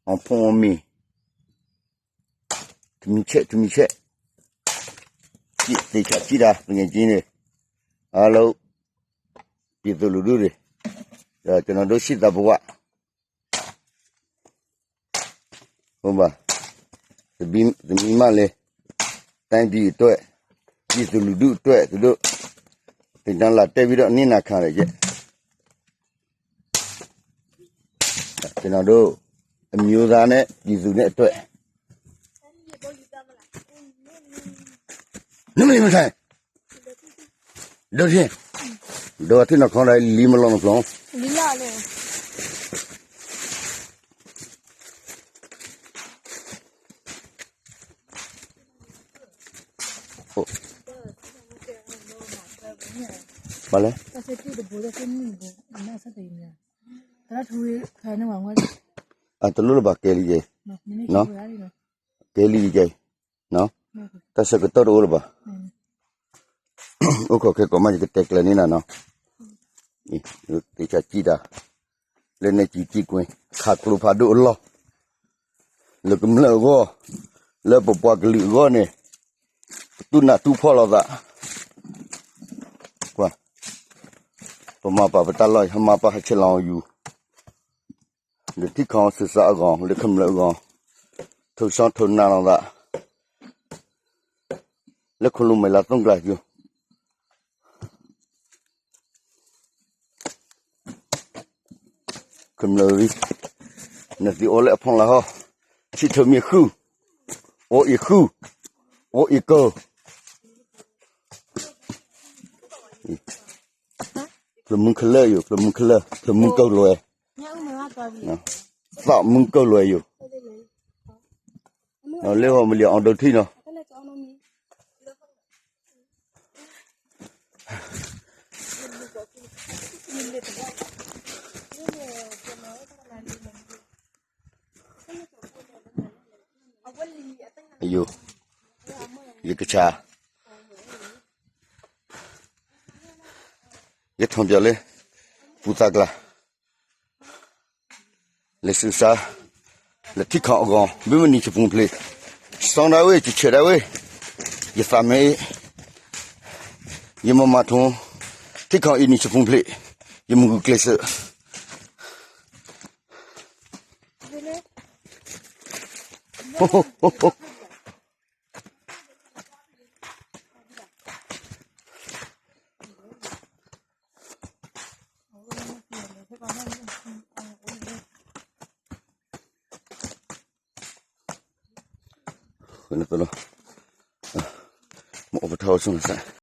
အီၣ်ဖိအီၣ်မ့ၤ တမံၤဆဲး တမံၤဆဲး, သ့ၣ်ဆးကံတၢ် သူငယ်ချင်းတွေ အားလုံး ပြည်သူလူထုတွေ ကျွန်တော်တို့ရှိသဘဝ ဟုတ်ပါ သမီးမလေး တိုင်းပြည်အတွက် ပြည်သူလူထုအတွက် သူတို့ သင်တန်းလာတက်ပြီးတော့ နစ်နာခံရရဲ့ ကျွန်တော်တို့ အမျိုးသားနဲ့ ပြည်သူနဲ့အတွက် နမလီမဆဲး ဒိးထံ ဒိးထံနီၢ်ခီဒီး လံမလီၤနဖျိ လံလီၤလဲၣ် ဘၣ်လဲၣ် အတလိၣ်လၢၤဘၣ်ကဲလံကဲ ကဲလံကဲ တၢ်ဆၢကတီၢ်တအိၣ်လၢၤဘၣ် အိၣ်ခိးခဲကိးမး ယကတဲကျဲၤန့ၢ်နၤနီၤ သ့ၣ်ဆးကံတၢ် လၢနဲၣ်ကံကံကွ့ ခးကျိဖးဒိၣ်အလီၢ် လၢကမျၢၢ်အဂီၢ် လၢပပှၤကလုာ်အဂီၢ်န့ၣ် ပတူၢ်နးတူၢ်ဖှီၣ်လိာ်သး ကွၢ် ပမၤပာ်ပတၢ်လီၢ် ဟဲမၤပာ်ဟဲဆဲးလီၤအီၤယူၤ လၢထံခီစၢစၢအဂီၢ် လၢကမျၢၢ်အဂီၢ် ထိၣ်ဆီထိၣ်နၢ်လိာ်သး လၢခိၣ်လိၤမဲာ်လးသိၣ်ကျါယူၤ ကမျၢၢ်ရံ နသုအိၣ်လၢအဖီလာ်ဟီ ဆံၣ်ထၢၣ်မ့ၢ်ဃု အိၣ်အံၤဃု အိၣ်အံၤကၢ ဖျၢၣ်မုၢ်ခဲလၢာ်ယိာ် ဖျၢၣ်မုၢ်ခဲလၢာ် ဖျၢၣ်မုၢ်ကၢၢ်လွဲ သးမုၢ်ကၢၢ်လွဲယိာ် လၢဟီမလီၤအီၤဒိးထံနီၤ ယိာ် ယကဆါ ယထီၣ်ပၠးလၢ ပူၤသးကျါ လဲၤဆူစါ လၢထံခီအဂီၢ် ဘုမနုၤဆပူၤဖျဲး စီၤဒၤဝ့ၣ် ကဆဲးဒၤဝ့ၣ် ယသးမ့ၢ် ယမၤမၤထူ ထံခီအံၤနုၤဆပူၤဖျဲး ယမုၢ်ဂုာ်ကျဲးစၢး မ့ၢ်အိၣ်ပထီၣ်ဆိစါ